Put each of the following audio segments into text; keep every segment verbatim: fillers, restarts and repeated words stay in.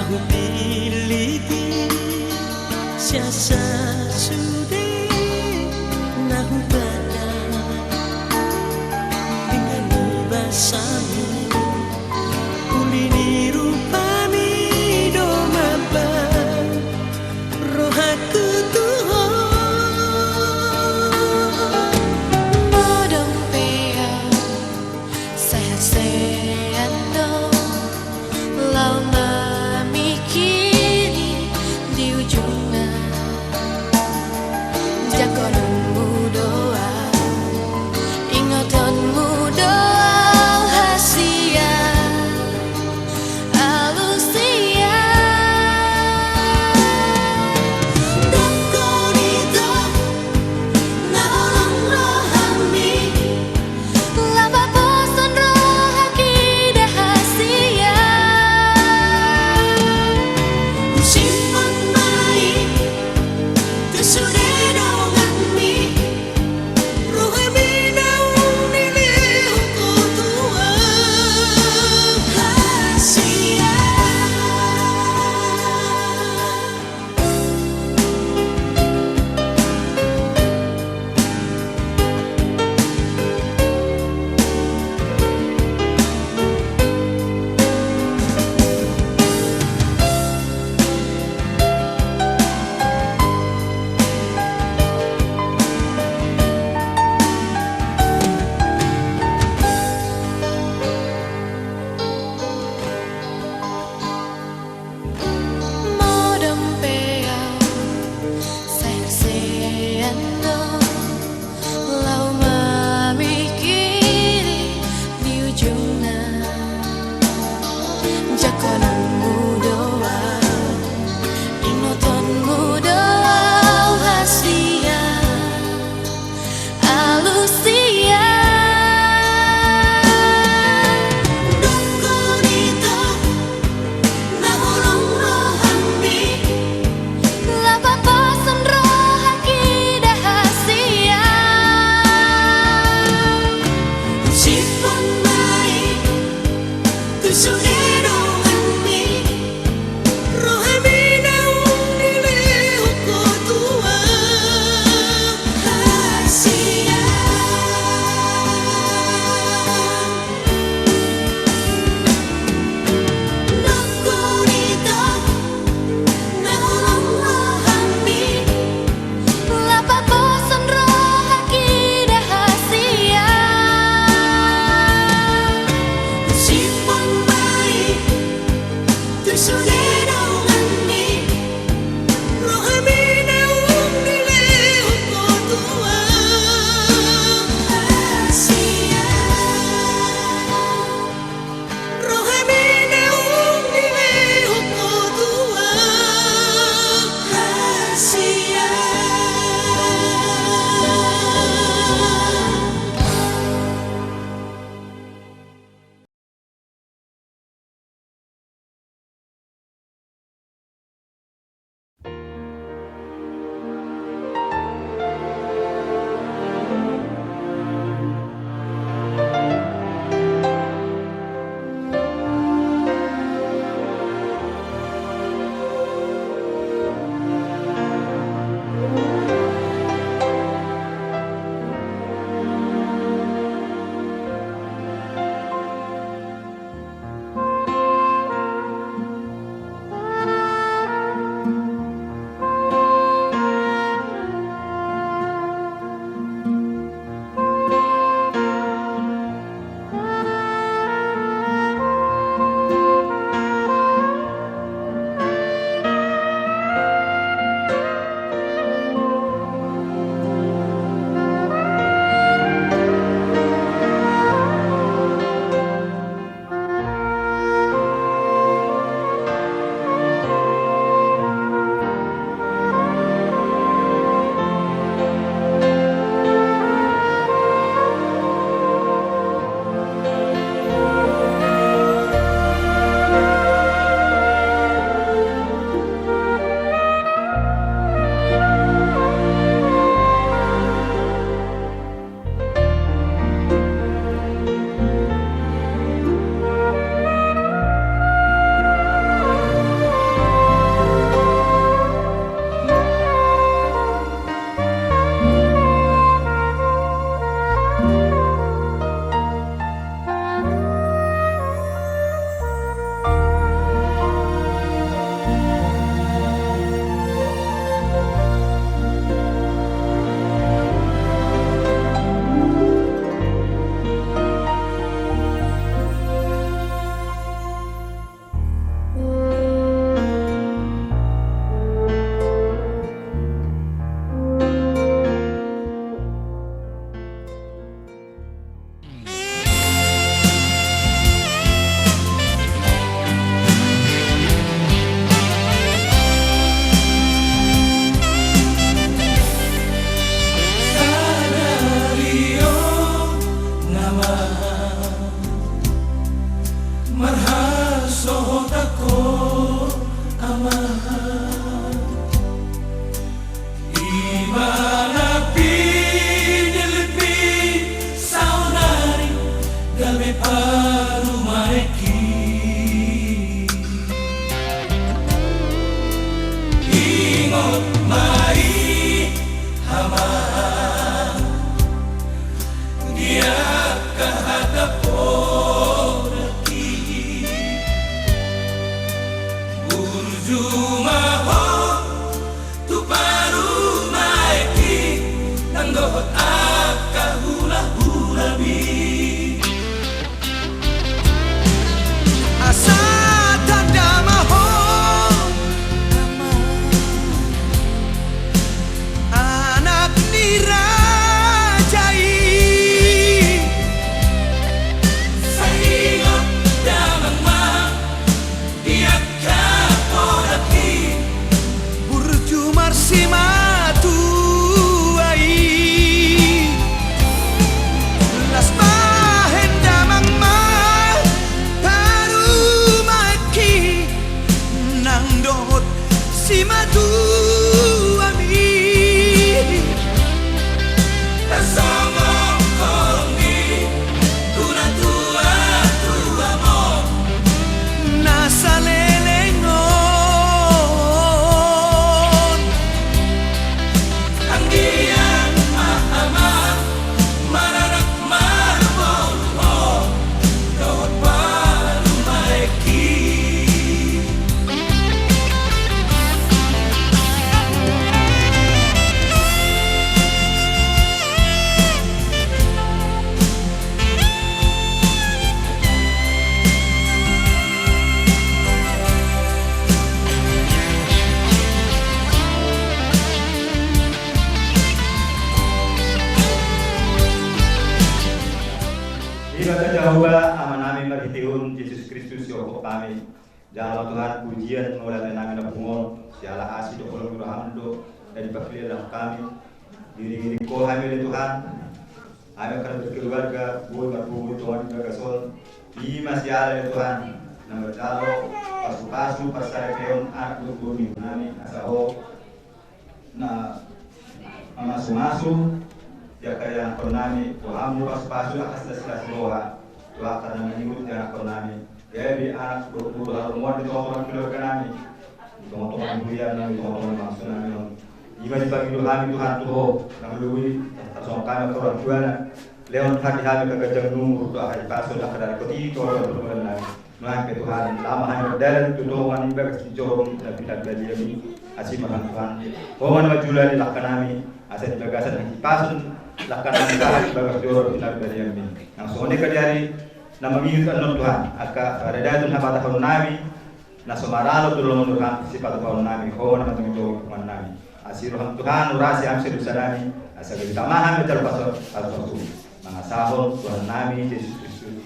Hupillit i sian sude na hutanda, denggan ni basami, uli ni rupami do mambahen rohangku tu Ho. Modom pe au sehat-sehat do, laho mamingkiri di ujungna. Jangkononmu do au, ingotonmu do au, hasian, alus ia. Dongkon ito na holong rohami, laho paposhon rohangki da hasian. Husimpan ma i tu sude donganmi, rohami naung nilehon Ho tu au, hasian. Modom pe au sehat-sehat do, laho mamingkiri di ujungna. Jangkononmu do au, ingotonmu do au, hasian, alus ia. Dongkon ito na holong rohami, laho paposhon rohangki da hasian. Husimpan ma i tu sude donganmi, rohami naung nilehon Ho tu au, hasian. Dongkon ito na holong rohami, laho paposhon rohangki da hasian. Husimpan ma i tu sude donganmi, rohami naung nilehon Ho tu au, hasian. Rohami naung nilehon Ho tu au, hasian. Marhasohotan ho, Ama. I ma na pinillit saonari gabe parumaenki. Ingot ma i, Ama, di angka hata podangki. Burju ma ho tu parumaenki nang dohot angka hulahulam i. Asa tanda ma ho, Ama, anak ni raja i. Sai ingot damang ma di angka podangki burju marsimatua i. Las bahen damang ma parumaenki nang dohot simatuam i. Tarsongon holong ni natuatuamon na saleleng on. Anggiat ma, Ama, maranak marboru ho dohot parumaenki. Debata Jahowa, Amanami, marhitehon Jesus Kristus, sihophop nami, jalo ma Tuhan pujian mauliate nami na pungu on, siala asi dohot holong ni roham do na dipangkilalahon hami. Diiringiring Ho hami ale Tuhan, hami angka na berkeluarga boi marpungu di tonga ni bagas on. I ma siala ale Tuhan na manjalo pasupasu parsaripeon anak boru ni inanami, asa Ho na mamasumasu di angka ianakhon nami, boan ma pasupasu angka silas-silas roha tu angka na mangihut di ianakhon nami. Gabe anak boru-boru haromuan di tonga-tonga keluarga nami, di tonga-tonga huria nami, di tonga-tonga bangso nami on. I ma dipangido hami Tuhan tu Ho, na molo i tarsongon hami angka orang tuana, lehon Ho di hami angka ganjang ni umur dohot hahipason, angka na ringkot i tu tonga-tonga keluarga nami. Nuaeng pe Tuhan, laho ma hami mardalan tu tonga ni bagas ni joro na pinarbadiam i. Asi ma Tuhan, Ho ma na manjulani langka nami, asa di bagasan hahipason langka nami sahat di bagas joro na pinarbadiam i. Nang songon i angka di ari na mangihut annon Tuhan, angka paradaton habatahon nami na so maralo tu lolongan ni roham, sipatupaon nami, Ho ma na manjangkon hami. Asi roham Tuhan, urasi hami sian dosa nami, asa gabe tama hami manjalo pasupasu. Mangasahon Tuhan nami Jesus Kristus,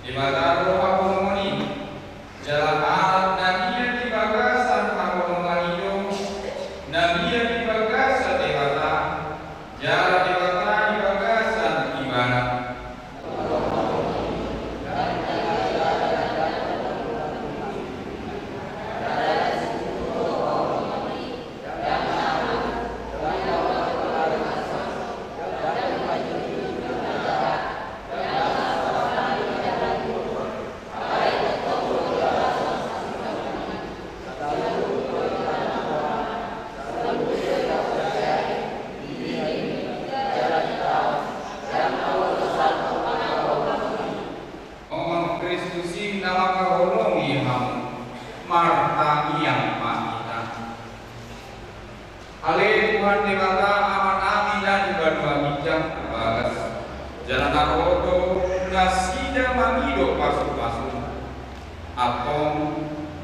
Debata do haholongon i, jala alat na liat di bagasan haholongon i do na liat di bagasan Debata, jala Debata di bagasan Ibana. Songon Kristus i na mangkaholongi hamu, martangiang ma hita. Ale Tuhan Debata Amanami na di banua ginjang na bagas, jala na ro do nasida mangido pasupasu. Antong,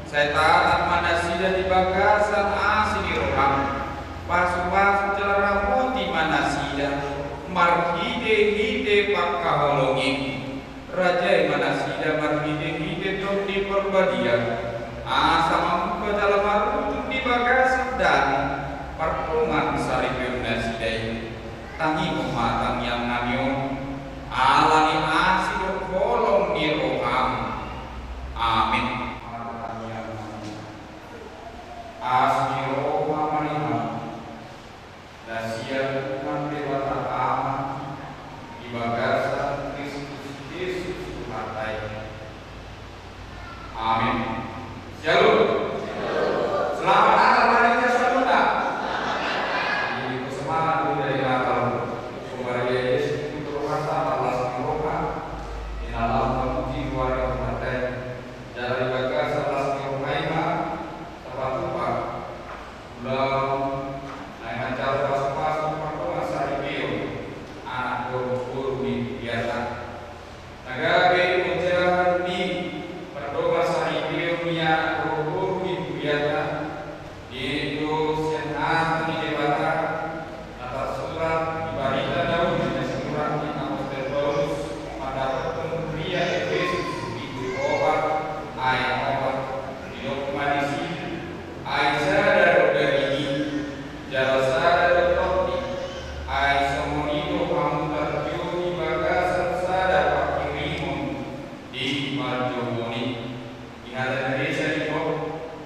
sai tatap ma nasida di bagasan asi ni roham. Pasupasu jala ramoti ma nasida marhitehite pangkaholongim. Rajai ma nasida marhitehite Tondi Parbadia, asa mamungka jala marutung di bagasan dame pardongan saripeon nasida i. Tangihon ma tangiangnami on, ala ni asi dohot holong ni roham. Amen. Asi ni roha ma di hamu, na sian Tuhan Debata Ama, di bagasan Kristus Jesus Tuhanta i. Amen. Shalom. Selamat Natal ma di hita saluhutna. Jadi, semangat dulu dari Natal. Maria Yesus itu rohanta, las ni roha, di na laho mamuji keluarga Tuhanta i. Jala di bagasan las ni roha i ma tapatupa ulaon na manjalo pasupasu pardongan saripeon anak boru-boru ni Debata. Na gabe ojahan ni pardongan saripeon ni anak boru-boru ni Debata, diendorse sian hata ni Debata na tarsurat di Barita na Uli na sinurat ni Apostel Paulus mandapothon huria Efesus, bindu opat, ayat opat. Didok ma disi: Ai sada do daging i, jala sada do tondi, ai songon i do hamu tarjou di bagasan sada panghirimon di parjouon i. Di hata Indonesia didok,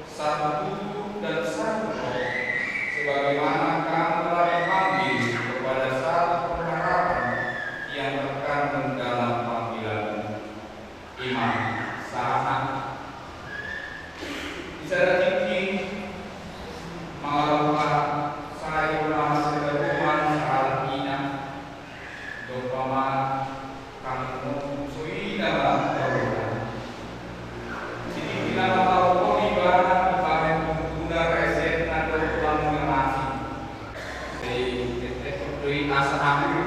satu tubuh dan satu roh, sebagaimana kamu telah dipanggil kepada satu pengharapan yang terkandung dalam panggilanmu. I ma sahatna. Di sada tingki, mangalangka sai ma hasidahoman sahalak ina, dompak ma hangoluan, so i nama taruhon. Di tingki na mataruhon ibana, ibana pungguna, resetna dohot bangunan asi. Sai tetehon do i asa hamu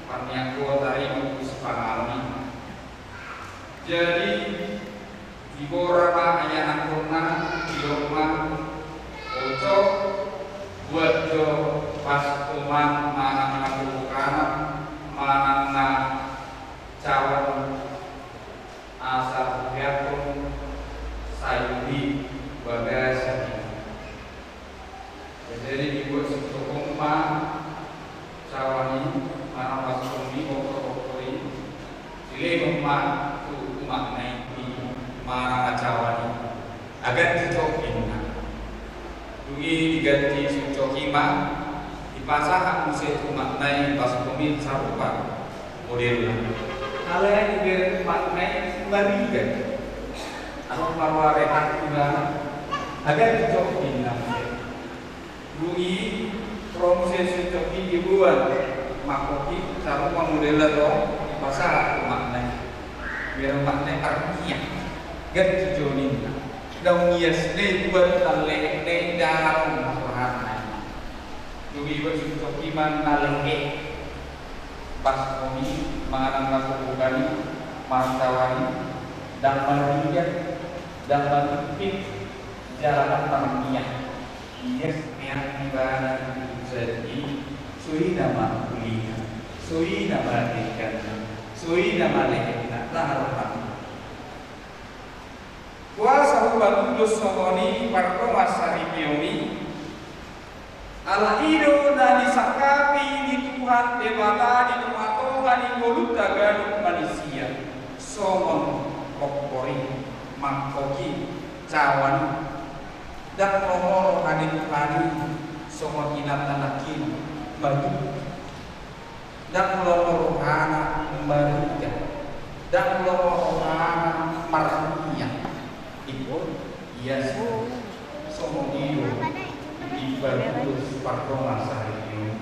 parnianghon tarima sipanganon i. Jadi, di bora ma ai anakhonna, didok ma: Oto, buat jo pasu-pasu manang na popokan manang na cawan, asa hupeakhon sai di bagasan i. Jadi dibuat sucuk ma cawan i, manang pasu-pasu i, okor-okor i, dilehon ma tu umakna i, manang na cawan i. Ganti jo ninna. Dung i diganti sucuk i ma, dipasahat muse tu umakna i pasu-pasu i sarupa modelna. Alai dibereng umakna i Marigan. Adong ma roha rehat ibana. Ganti jo ninna. Dung i ro muse sucuk i, diboan mangkok i sarupa modelna do, dipasahat tu umakna i. Dibereng umakna i: Arnia. Ganti jo ninna. Dung i dibuat na lehehna i, dalan ma rohana. Dung i dibuat sucuk i ma na lehe. Pasu-pasu i, manang na popokan i, manang cawan i, ndang marrigat, ndang maripit, jala ndang marmiak. Ias peak ibana di tubuh jadi, so i nama ulina, so i nama dengganna, so i nama lehena, laho ma Patudos songon i pardongan saripeon i. Ala i do na disangkapi ni Tuhan Debata di tongatonga ni ngolunta ganup manisia, songon pokkori, mangkoki, cawan i. Ndang lomo roha ni Tuhan i songon inanta nangkin matutu. Ndang lomo rohana marida, ndang lomo rohana marnia. Ingkon ia songon i do di patudos pardongan saripeon.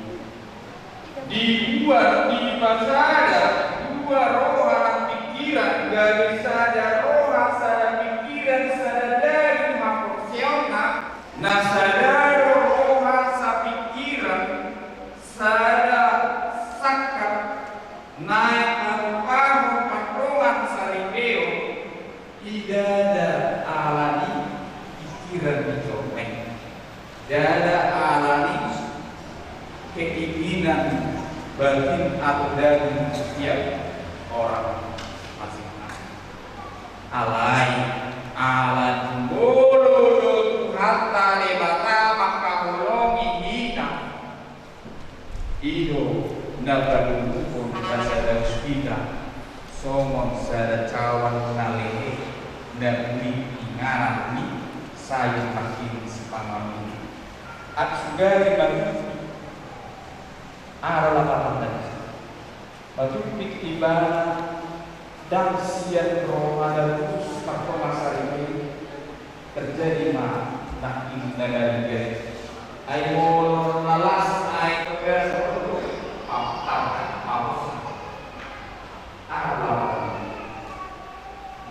Dibuat dipasada dua roha pingkiran gabe sada roha sada pingkiran sada daging haporseaonna. Na sada do roha sapingkiran sada sangkap naeng mangalupahon pardongan saripeon. Ndada ala ni pingkiran ni jolma i, ndada ala ni keinginan batin atau daging setiap orang masing-masing. Alai ala jumolo do Tuhanta Debata mangkaholongi hita. I do na padomuhon pasadaon hita songon sada cawan na lehe na buni inganan ni sayur nangkin sipanganon i. Atik sugari matutu ara lapatanna. Matumpik ibana ndang sian roha na tulus pardongan saripeon. Terjadi ma nangkin na gabe. Ai molo na las ai tegas. Apa apa.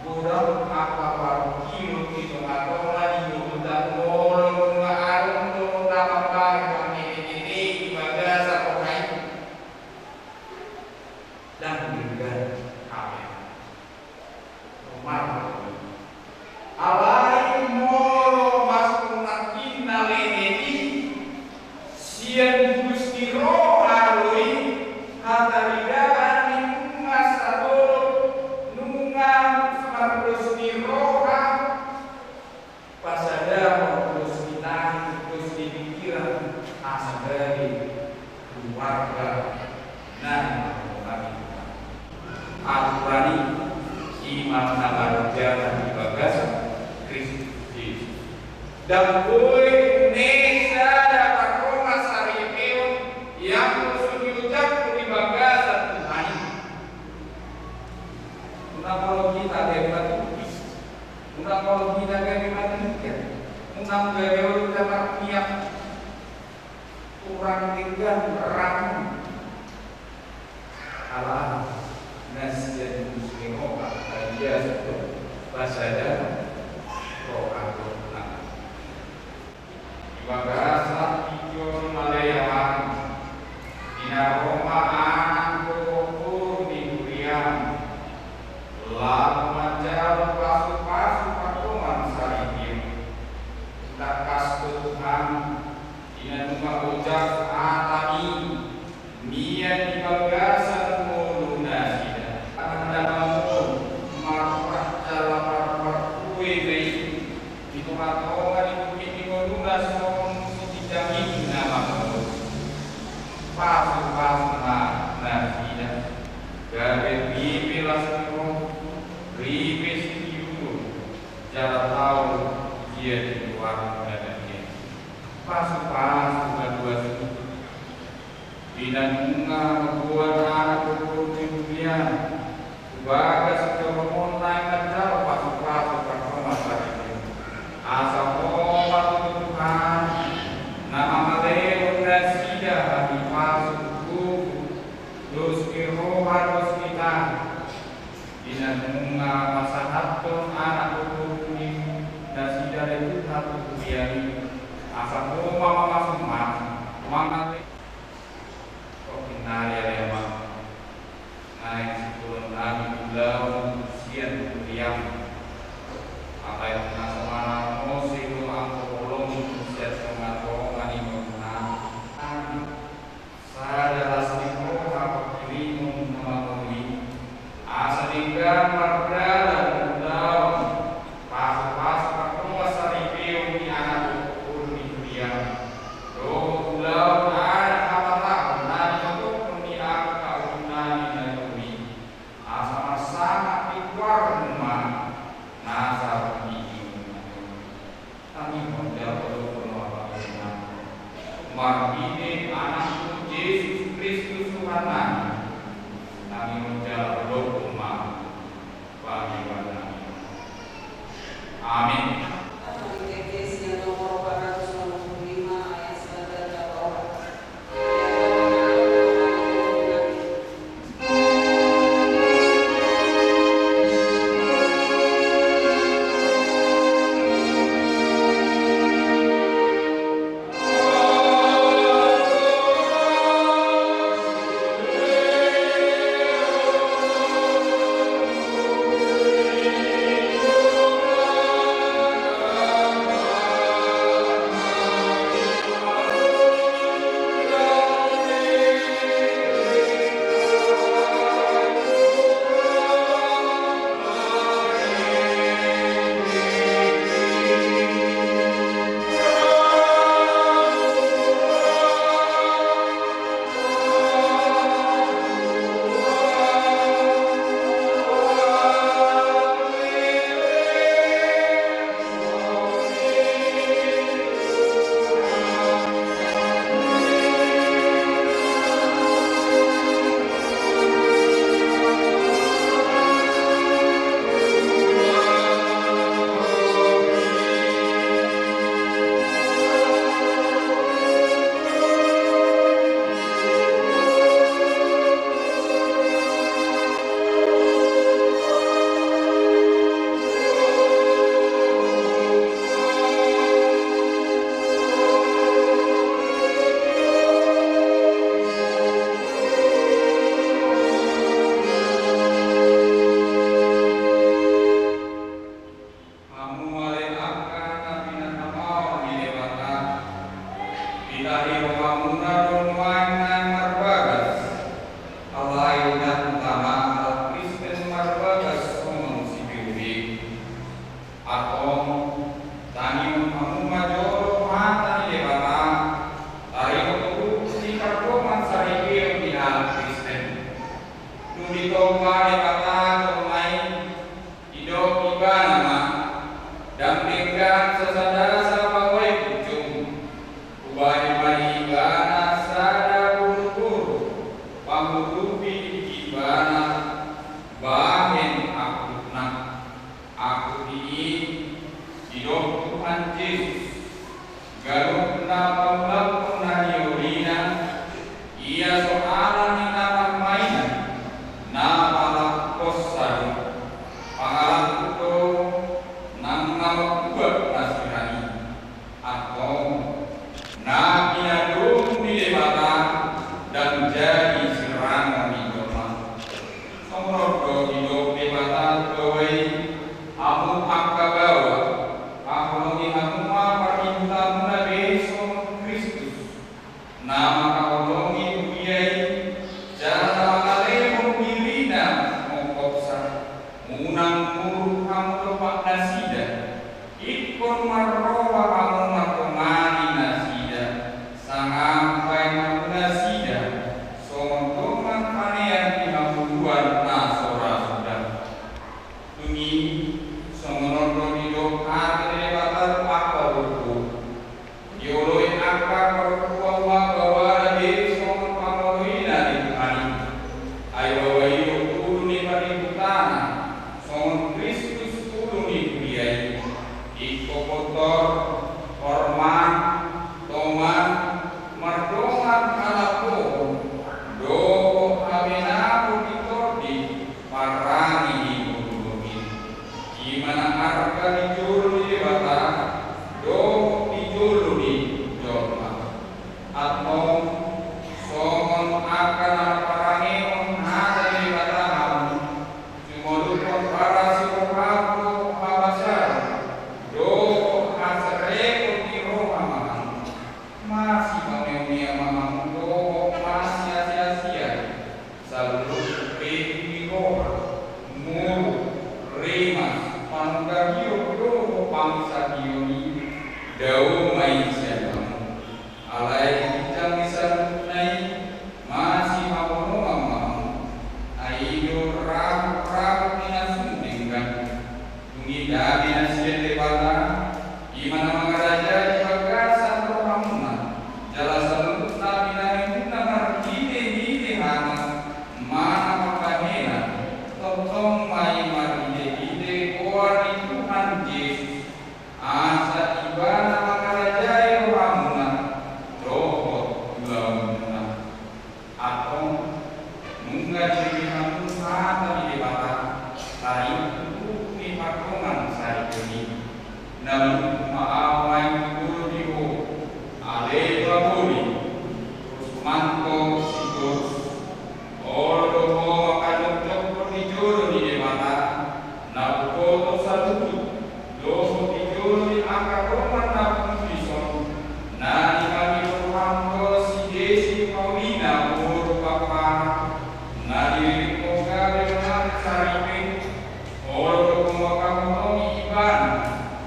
Godang angka parungkilon di tongatonga ni ngolunta, molo nunga adong do na mambahen mangketeketei di bagasan roha i. Ndang denggan. Amen. Alai molo masuk nangkin na lehe i sian dos ni roha do i, hataridaan ni nunga sadolok nunga mardos ni roha. Pasadahon dos ni tahi dos ni pingkiran asa gabe keluarga na nimarhonami Tuhan. Aturan i ima na marjalan di bagasan Kristus Jesus. Ndang boi une sada pardongan saripeon ianggo so diojak di bagasan Tuhan i. Unang molo hita gabe matumpis. Unang molo hita gabe maningkat. Unang gabe olo hita marmiak. Kurang denggan ramu. Alana na sian dos ni roha na biasa do pasada roha do na. Di bagasan tingki on maleahan, di na ro ma anak dohot boru ni huriam, laho manjalo pasupasu pardongansaripeon. Tangkas do Tuhan, di na nunga ojak hatami, mian di bagasan ngolunasida. Anak na mangolu marparjala marparkue na i di tongatonga ni bukit ni ngoluna songon sitinjang i na mangolu. Pasupasu ma nasida gabe ripe las ni roha, ripe sitiruon, jala tau di dia di luar na denggan. Pasupasu ma nasida. Di na nunga mamboan anak dohot boru ni huriam tu bagas joro on naeng manjalo pasupasu pardongansaripeon. Asa Ho ma tutu Tuhan na mangalehon nasida hahipason, gogo, dos ni roha, dos ni tahi. Di na nunga pasahathon anak dohot boru ni nasida di Tuhan tu huriam i. Asa Ho ma mamasumasu, mangalehon. Tongging nari ale Ama, naeng sipulon nami ulaon sian huriam. Alai na so manang muse do anggo holong sian tongatonga ni ngolunami. Amin. Sada las ni roha pangkirimon na mangolu i, asa denggan mardalan ulaon pasupasu Debata jolma i, didok Ibana ma, ndang denggan sasada sa bawai ujung. Hubahen ma di Ibana sada boruboru, pangurupi Ibana bahen angkupna. Angkup i didok Tuhan Jesus, ganup na paulakhon na niolina, ia so ala ni na marmaina, na palak hosa do, pangalangkup do nang na mambuat nasida i. Antong, na pinadomu ni Debata ndang jadi sirangon ni jolma. Songon on do didok Debata tu baoa i, hamu angka baoa, haholongi hamu ma pardihutamuna be songon Kristus, na mangkaholongi huria i, jala na mangalehon dirina mongkopsa, unang muruk hamu dompak nasida. Ingkon marroha hamu mardongani nasida, sanga umbahen hamu nasida songon dongan panean di hangoluan na so ra suda. Dung i, songon on do didok hata ni Debata tu angka boruboru. Dioloi angka parompuan ma baoana be songon pangoloina di Tuhan i. Ai baoa i do ulu ni parihutana, songon Kristus ulu ni huria i. Ingkon pintor, hormat, toman, mardongan halapohon, dohot habenaon di tondi, parange di boruboru i. I ma na arga di jolo ni Debata dohot di jolo ni jolma. Antong, songon angka na parangehon hata ni Debata hamu, jumolunghon parasirohaon dohot habasaon dohot haserepon ni roha ma hamu. Masimameamea ma hamu dohot masiasiasian, saluhut regu ni roha, muruk, rimas, panungga hiop dohot pangisahion i, dao ma i sian hamu. Alai ginjang ni saluhutna i, masihaholongan ma hamu. Ai i do rahutrahut ni na sun denggan. Dung i dame na sian Debata, i ma na mangarajai di bagasan rohamuna, jala saluhut na binahenmuna marhitehite hanas manang pambahenan, tongtong ma i marhitehite goar ni Tuhan Jesus, asa Ibana mangarajai rohamuna dohot ulaonmuna. Antong, nunga dibereng hamu hata ni Debata, taringot tu buku ni pardongansaripeon i. Na manungkun ma ahu naeng tu jolo di ho, ale Baboli, Rusmanto Sitorus. Olo do ho mangkajongjongkon di jolo ni Debata, na huboto saluhut, dohot di jolo ni angka dongan na pungu dison, na dipangido roham do si Desi Paulina boru Pakpahan, na diririk ho gabe dongan saripe. Olo do ho mangkaholongi ibana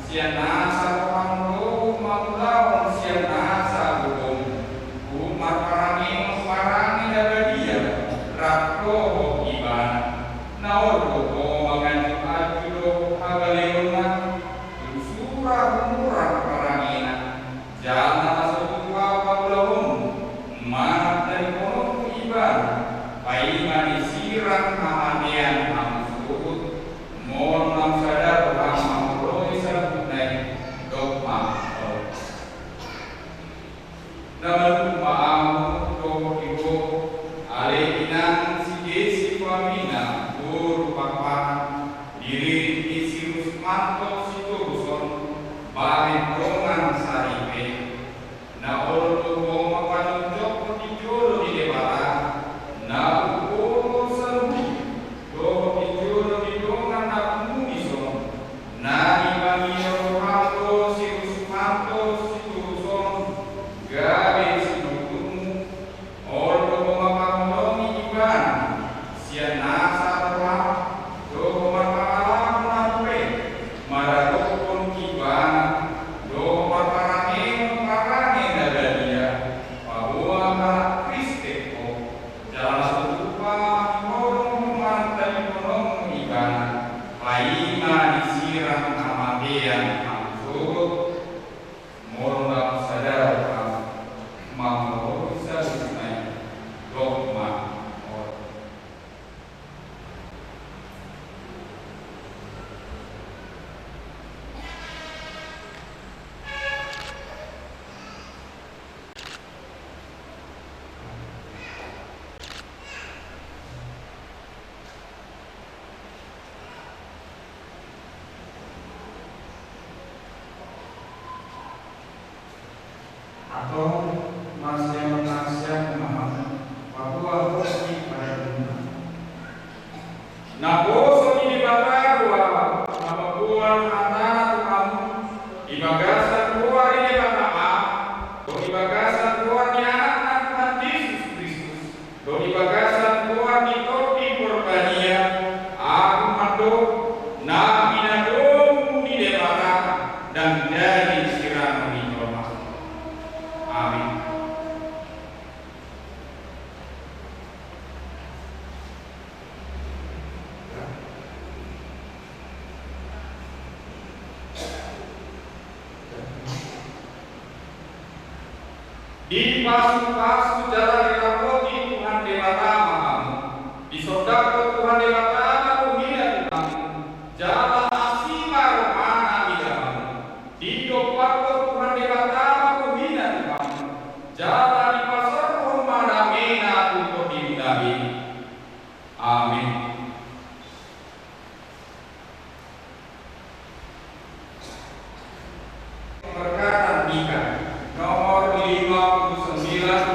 sian nasa roham dohot mangulahon sian nasa gogom, huhut marparangehon parange na badia rap dohot ibana. Na olo do ho manganjuanju dohot hagaleonna tu sura humurang parangena, jala na so tua paulahonmu manang na dihononmu ibana, paima ni sirang hamatean hamu suhut, molo naung sada roham mangoloi saluhutna i, dok ma on. Na manungkun ma ahu dohot di ho, ale inang si Desi Paulina boru Pakpahan, diririk ni si Rusmanto Sitorus on, bahen dongan saripe. Na olo do ho mangkajongjongkon di jolo ni Debata, na huboto saluhut, dohot di jolo ni dongan na pungu dison, na dipangido roham do si Rusmanto Sitorus on gabe sinondukmu. Olo do ho mangkaholongi ibana sian nasa roham, dohot mangkaholongi Paima disirang hamatean hamu sogot, molo na sadar hamu mangoloi saluhutna i, dohot ma molo. Antong marsiamun na siap ma hamu, paboa hosti padalanmuna. Naposo ni Debata do ahu, na paboa hatana tu hamu, di bagasan goar ni Debata Ama, dohot di bagasan goar ni Anakna Tuhan Jesus Kristus, dohot di bagasan goar ni Tondi Porbadia, ahu mandok, nang i na domu ni Debata, ndang jadi sirang ni jolma. Amin. Dipasupasu jala dirapoti Tuhan Debata ma hamu. Disondangkon Tuhan Debata ma rohana tu hamu, jala asi ma rohana mida hamu. Didompakkon Tuhan Debata ma rohana tu hamu, jala dipasorhon ma damena tu tondimuna be. Amin. Perkataan Nika nomor lima puluh sembilan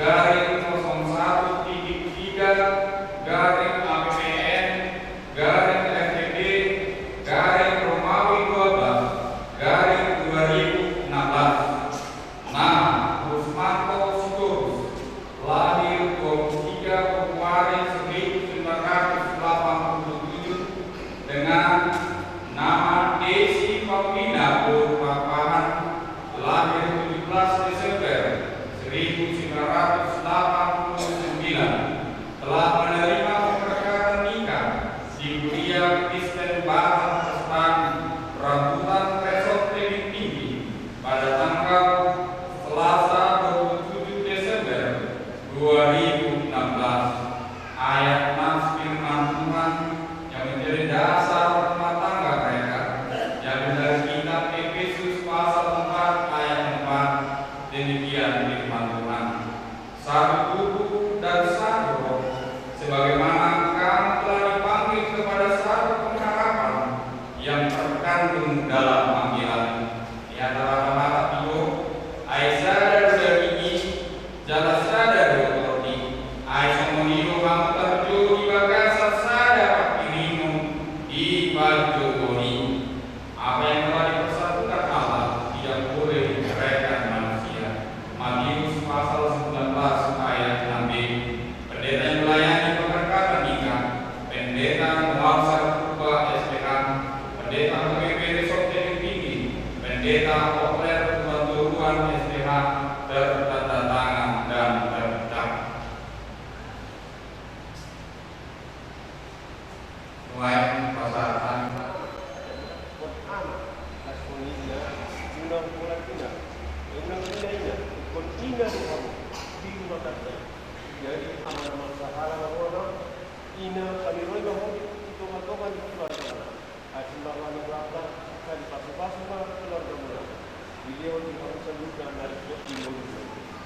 garing kosong satu titik tiga garing A P P N garing F T B garing Romawi dua belas garing dua ribu enam belas. Nama, Rusmanto Sitorus, lahir dua puluh tiga Februari seribu sembilan ratus delapan puluh tujuh, dengan nama Desi Paulina Boru Pakpahan, lahir tujuh belas Desember seribu sembilan ratus delapan puluh sembilan, telah menerima pemberkatan nikah di Huria Kristen Batam Sestani, Rambutan, Resort Tebing Tinggi, pada tanggal Selasa dua puluh tujuh Desember dua ribu enam belas. Ayat nas firman Tuhan yang menjadi dasar rumah tangga mereka diambil dari kitab Efesus pasal empat ayat empat. Demikian firman Tuhan. Satu tubuh dan satu roh, sebagaimana kamu telah dipanggil kepada satu pengharapan yang terkandung dalam panggilan. Ia telah mengatakan, ai sada do daging i, jala sada do tondi, ai songon i do hamu tarjou di bagasan sada panghirimon di parjouon i. Apa yang telah dipersatukan Allah tidak boleh diceraikan manusia. Matius pasal sembilan belas ayat enam b. Pendeta yang melayani pemberkatan nikah, Pendeta Mualsa Purba S P H, Pendeta H K B P Resort Tebing Tinggi, Pendeta Otler Tuan Toruan S P H, bertanda tangan dan tercap. Nuaeng pasahat hami. Ingkon ama, laos songon i ninna, unang pola ina, unang ina ina, ingkon ina do hamu di rumah tangga i. Jadi, ama na marsahala ma roha, ina, paniroi ma hami di tongatonga ni keluargamuna. Ai sumbangan ni rohanta, sai dipasupasu ma keluargamuna. Dilehon di hamu saluhutna na ringkot di ngoluna.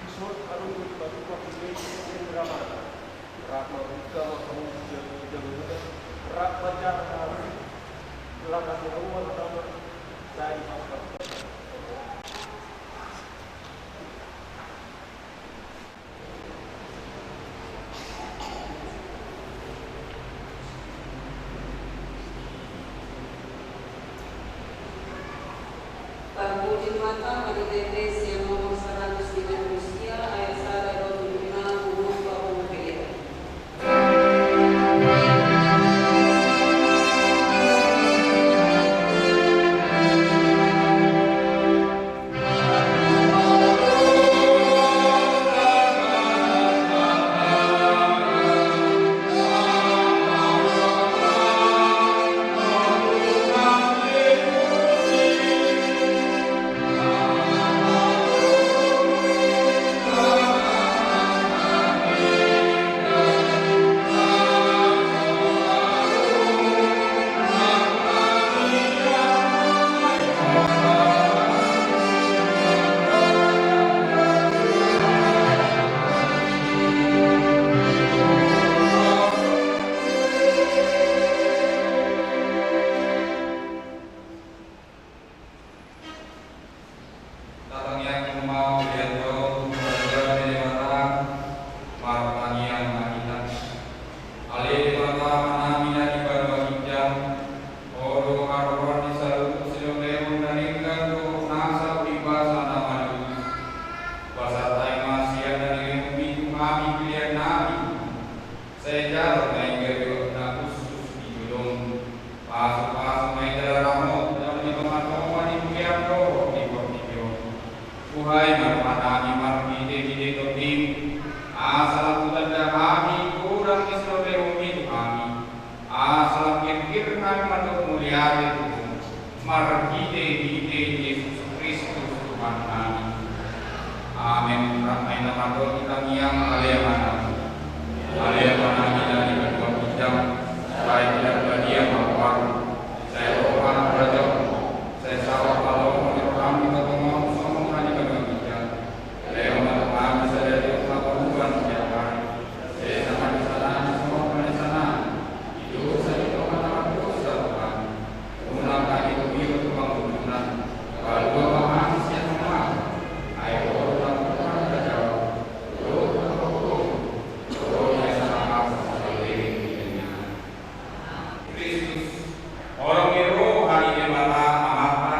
Dison adong do dipatupa hami di Indramayu. Rap marbuka ma hamu di jagajagamuna, rap manjaha hamu, lakas ni hamu ma hatana, sai dipasupasu. Parpudi Nuaeng ma di T T sian nomor saratus lima pulu sia, ayat sada dohot lima pulu opat. Hami mandok muliate tu Ho marhitehite Jesus Kristus Tuhannami. Amen. Rap ma i na mandok di tangiang Ale Amanami. Ale Amanami na di banua ginjang, sai pinarbadia ma goarMu, sai ro ma harajaonMu, sai saut ma lomo ni rohaM di tongatongaMu songon na di banua ginjang. Lehon ma tu hami sadari on hangoluan siapari. Sesa ma dosanami songon na sesa nami di dosa ni dongan na mardosa tu hami. Unang hami togihon tu pangunjunan, palua ma hami sian na jahat. Ai Ho do nampuna harajaon, dohot hagogoon, dohot na sesa nami. Kristus, holong ni roha ni Debata Amanta,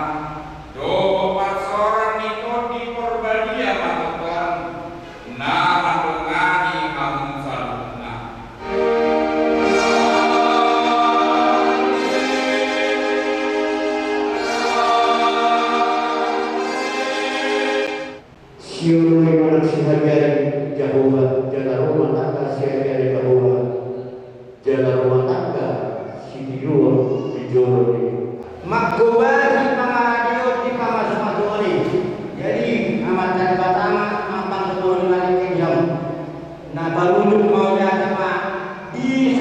dohot parsaoran ni Tondi Porbadia ma tongtong, na mandongani hamu saluhutna. Sioloi ma nang sihabiari Jahowa, jala ro ma tangkas sihabiari Jahowa, jala ro ma tangkas sitiruon di jolo ni. Manggobari pangaradion di pangasamatua i. Jadi, Amanta Debata ma, Amanta Debata ma, na parujung mauliate ma di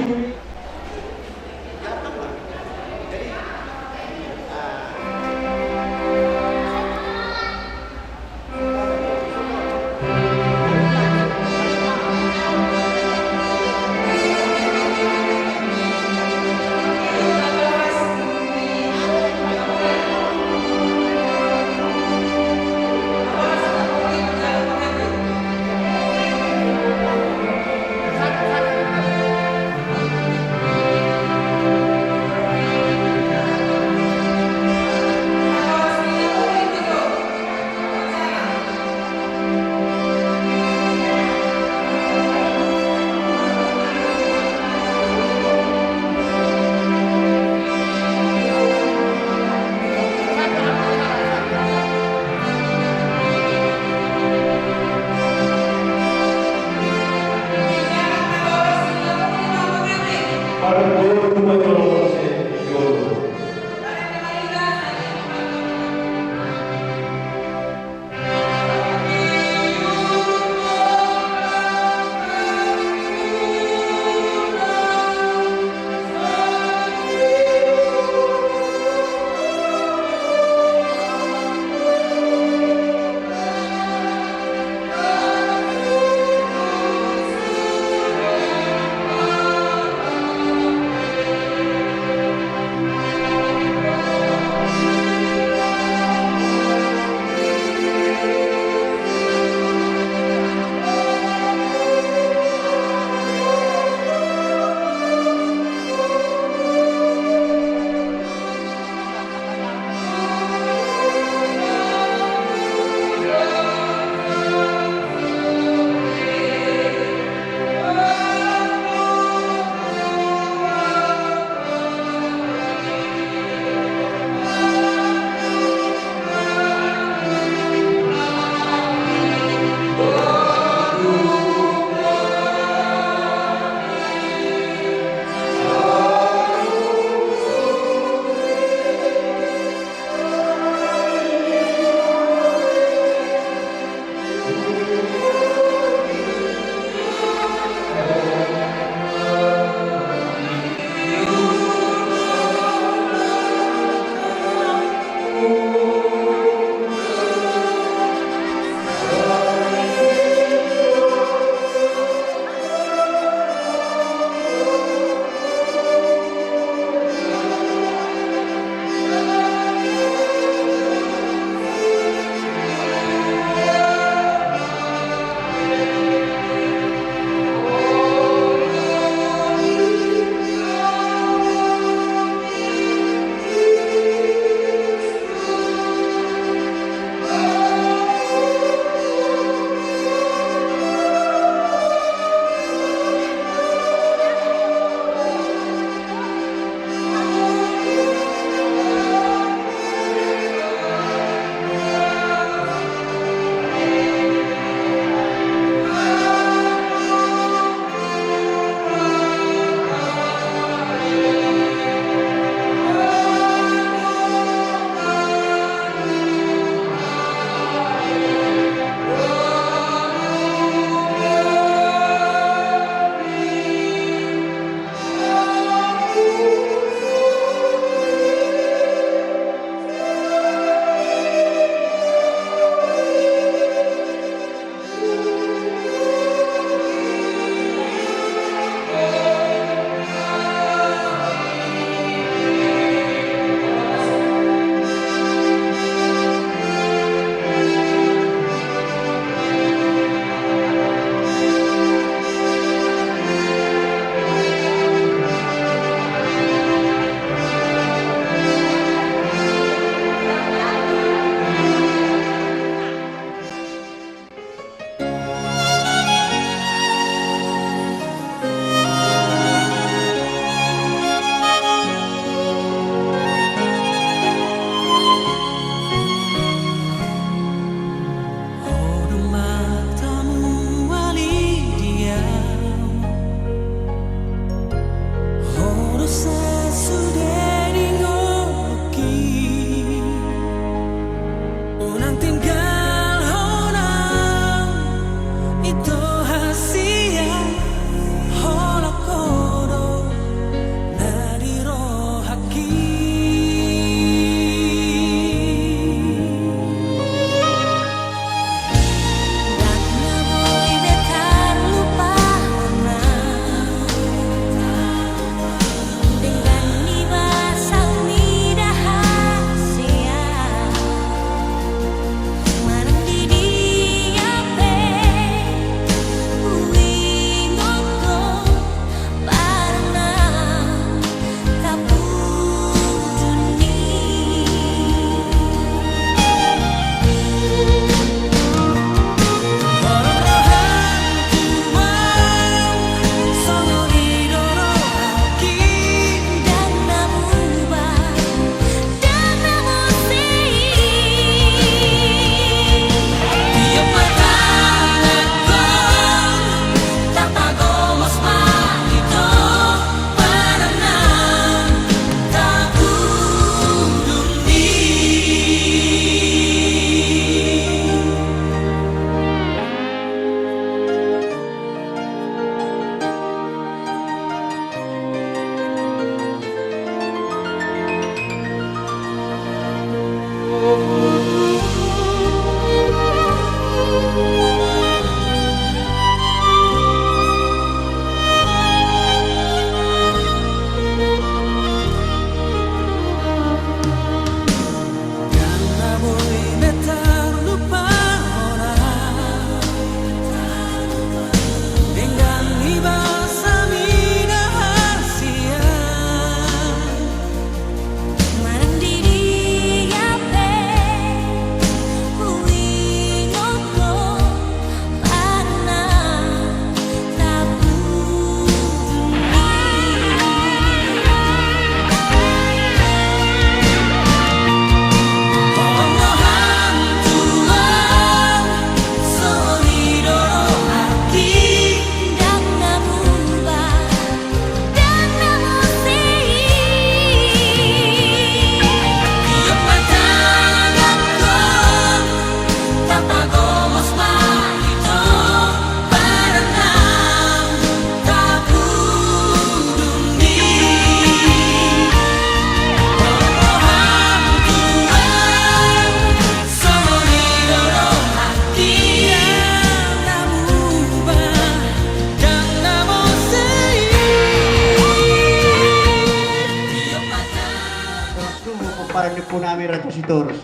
Pomparan ni ompu nami Raja Sitorus,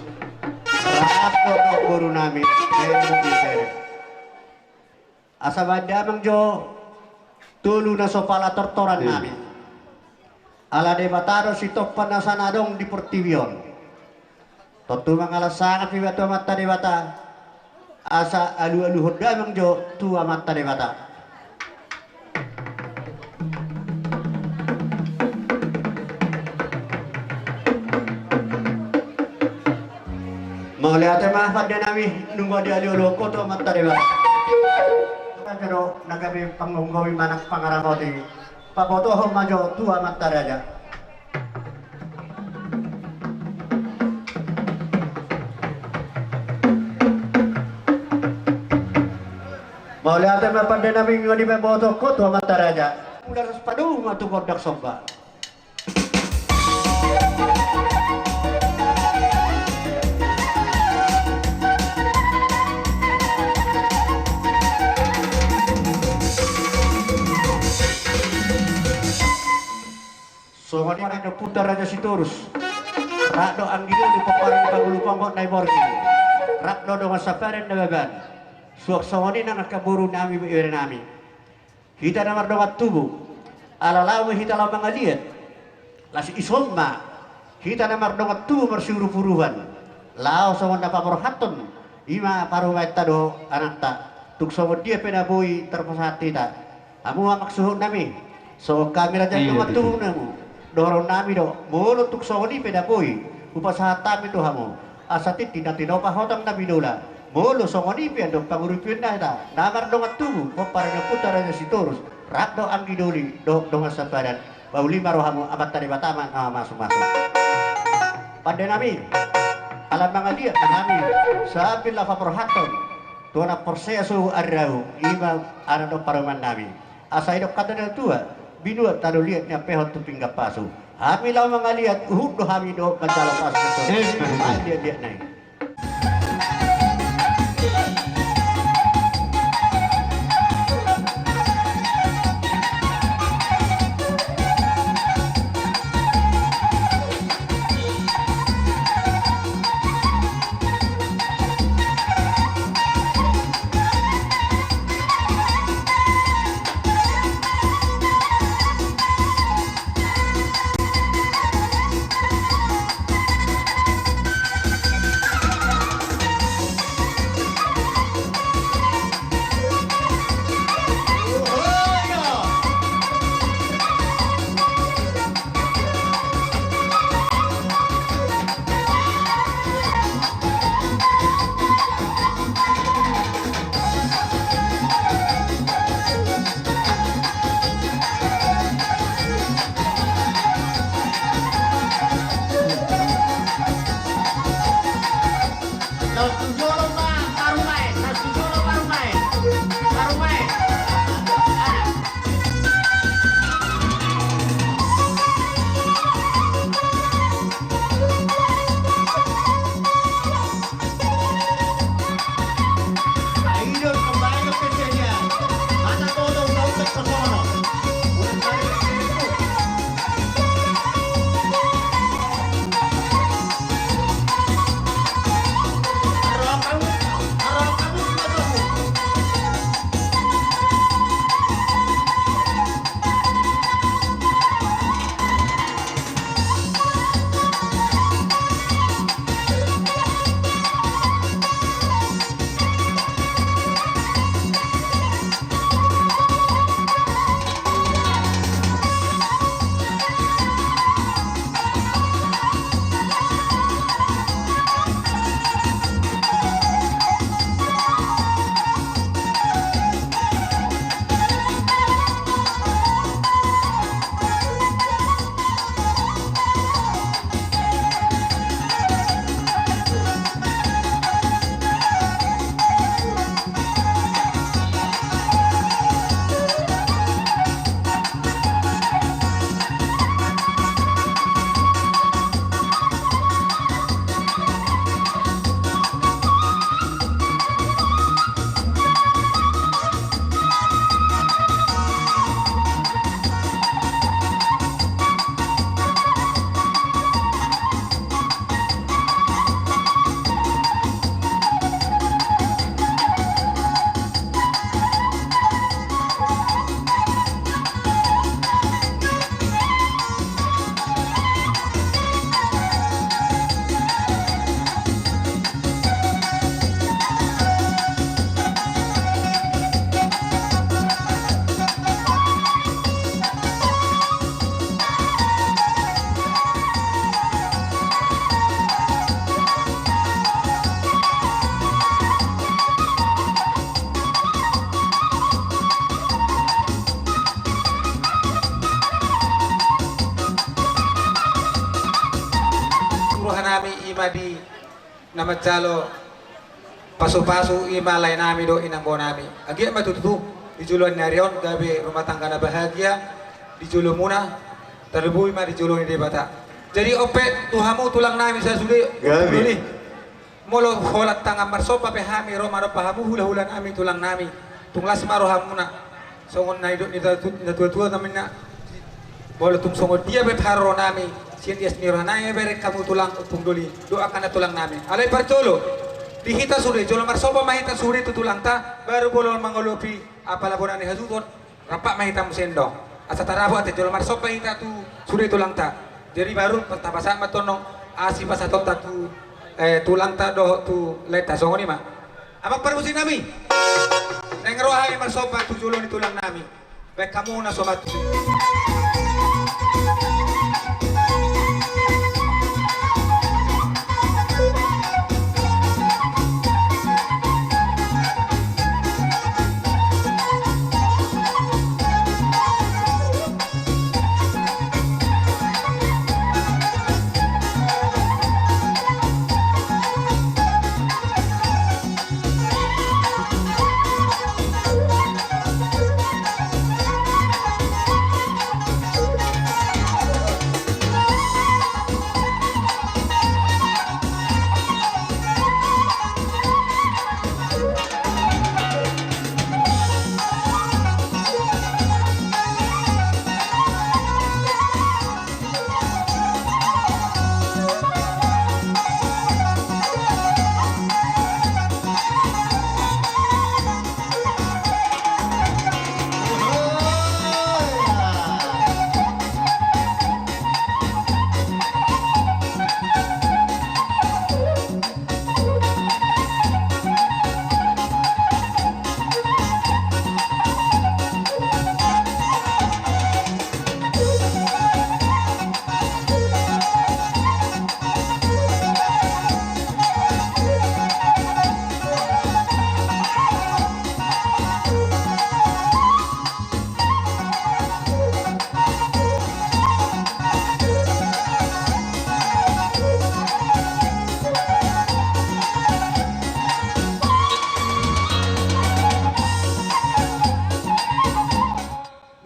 rap dohot boru nami Raja Sitorus. Asa baen damang jo tolu na so pala tortoran nami. Ala Debata do sitompa nasa na adong di portibi on. Tontu mangalap sangap iba tu Amanta Debata, asa alualuhon damang jo tu Amanta Debata. Mauliate ma pande nami, nunga dialualuhon ho tu Amanta Debata. Tung do na gabe panggomgomi manang pangaramoti, pabotohon ma jo tu Amanta Raja. Mauliate ma pande nami, nunga dipabotohon ho tu Amanta Raja. Mula ras padomu ma tu gondang somba. Songon i ma di ompunta Raja Sitorus, rap do anggi doli, pomparan ni pangulu ponggo na i borngin, rap do dongan sapadan na baban. Suang songon i nang angka boru nami, bere nami. Hita na mardongan tubu, ala laho ma hita laho mangaliat. Laos ison ma hita na mardongan tubu marsiurupuruan, laho songon na paborhathon i ma parumaenta dohot anakta. Tung songon dia pe na boi tarpasahat hita. Hamu amang suhut nami, songon hami raja dongan tubu nami, dohonon nami do, molo tung songon i pe na boi hupasahat hami tu hamu, asa tintin na tinopa hotang na binola. Molo songon i pe andorang pangurupion na hita na mardongan tubu, pomparan ni ompunta Raja Sitorus, rap do anggi doli dohot dongan sapadan. Pauli ma rohamu, Amanta Debata ma na mamasumasu. Pande nami, ala mangaliat ma hami sambil laho paborhathon tu anak porsea sogo ari Rabu, i ma anak dohot parumaen nami. Asa didok hata ni natua-tua, binuat tano liat, niampehon tu pinggan pasu. Hami laho mangaliat, huhut do hami dohot manjalo pasu. Liat-liat nai. ma di na manjalo pasupasu, i ma lae nami dohot inang boru nami. Anggiat ma tutu di joloan ni ari on gabe rumah tangga na bahagia di jolomuna, tarlumobi ma di jolo ni Debata. Jadi on pe tu hamu tulang nami sasude. Gabe. Molo holan tangan marsomba pe hami ro manomba hamu hulahula nami tulang nami, tung las ma rohamuna. Songon na nidok ni natuatua nami na, molo tung songon dia pe haroro nami, sian ias ni roha nami bereng hamu tulang ompung doli dohot angka na tulang nami. Alai parjolo di hita sude, jolo marsomba ma hita sude tu tulangta, baru molo mangolopi apala bona ni hasuhuton, rampak ma hita muse, ndang asa tarapot ate jolo marsomba hita tu sude tulangta. Jadi baru tapasahat ma tong asi pasahatonta tu, eh, tulangta dohot tu laeta, songon i ma. Amang parmusik nami, naeng ro hami marsomba tu jolo ni tulang nami. Baen hamu na so matu.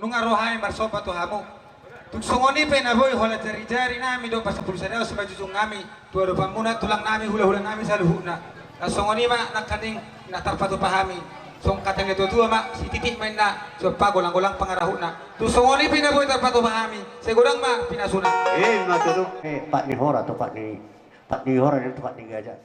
Nunga ro hami marsomba tu hamu. Tung songon i pe na boi holan jarijari nami dohot pasampulu sada on simanjujung nami tu adopanmuna tulang nami, hulahula nami saluhutna. Na songon i ma nangkaning na tarpatupa hami. Songon hata ni natuatua ma, sititik ma inna, sompa golanggolang pangarahutna. Tung songon i pe na boi tarpatupa hami, sai godang ma pinasuna. I ma tutu. Eh, pat ni hora tu pat ni, pat ni hora tu pat ni gaja.